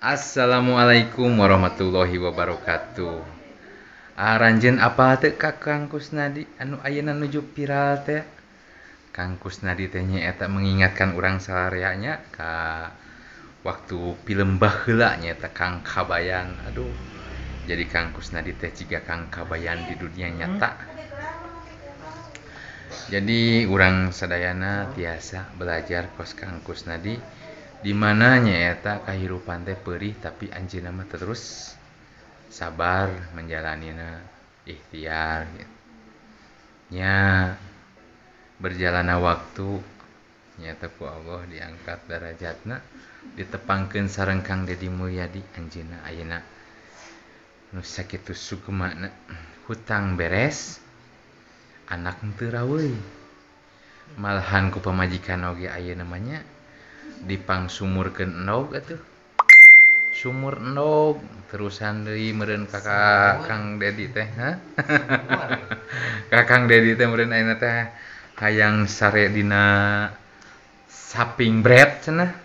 Assalamualaikum warahmatullahi wabarakatuh. Aranjeun apal teu ka Kang Kusnadi anu ayeuna nuju viral teh? Kang Kusnadi teh nyaeta mengingatkan urang sararea nya ka waktu film baheula nyaeta Kang Kabayan. Aduh, jadi Kang Kusnadi teh jiga Kang Kabayan di dunia nyata. Jadi urang sadayana tiasa belajar kos Kang Kusnadi di mana nyaeta kahirupan teh perih tapi anjeunna mah terus sabar menjalanina, ikhtiar gitu. Nya berjalanna waktu nyaeta ku Allah diangkat darajatna, ditepangkeun sareng Kang Dedi Mulyadi. Anjeunna ayeuna nu sakitu sukmana, hutang beres, anak teu raweuy, malahan ku pamajikan oge ayeuna mah nya dipangsumurkeun endog atuh, sumur endog terusan deui meureun ka Kang Dedi teh. Hah? Ka Kang Dedi teh meureun ayeuna teh hayang sare dina saping bread cenah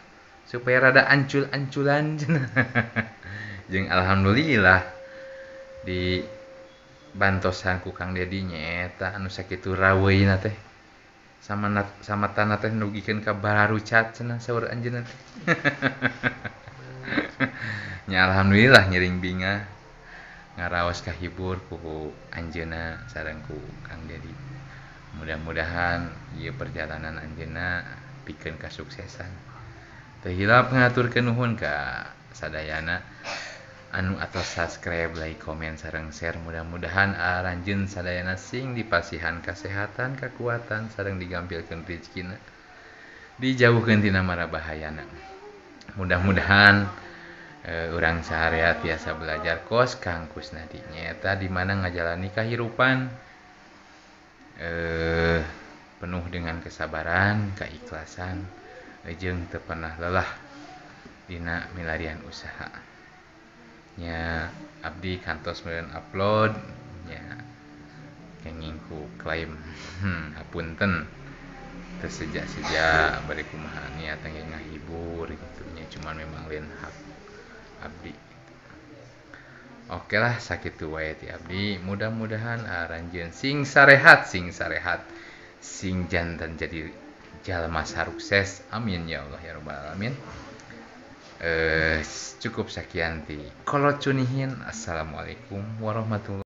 supaya rada ancul-anculan cenah. Jeung alhamdulillah di bantosan ku Kang Dedi nyaeta anu sakitu raweuna teh sama sama tanah teh nugikeun ka bararucat cenah saur anjeunna teh. Nya alhamdulillah ngiring bingah ngaraos kahibur ku anjeunna sareng ku Kang Dedi. Mudah-mudahan ieu perjalanan anjeunna pikeun kasuksesan. Teu hilap ngaturkeun nuhun ka sadayana anu atos subscribe, like, komen sareng share. Mudah-mudahan aranjeun sadayana sing dipasihan kasehatan, kekuatan sareng digampilkeun rezekina, dijauhkeun tina mara bahayana. Mudah-mudahan urang saharea tiasa belajar kos Kang Kusnadi nyaeta di mana ngajalani kahirupan penuh dengan kesabaran, keikhlasan, jeung teu pernah lelah dina milarian usaha. Nya abdi kantos meureun upload nya kenging ku klaim. Hapunten teu seja-seja bari kumaha niat teh ngahibur gitu nya, cuman memang lain hak abdi gitu. Oke lah, sakitu wae ti abdi. Mudah-mudahan aranjeun sing sarehat, sing sarehat, sing jantan jadi jalma sarukses. Amin ya Allah ya rabbal alamin. Cukup sekian ti kolot cunihin. Assalamualaikum warahmatullahi.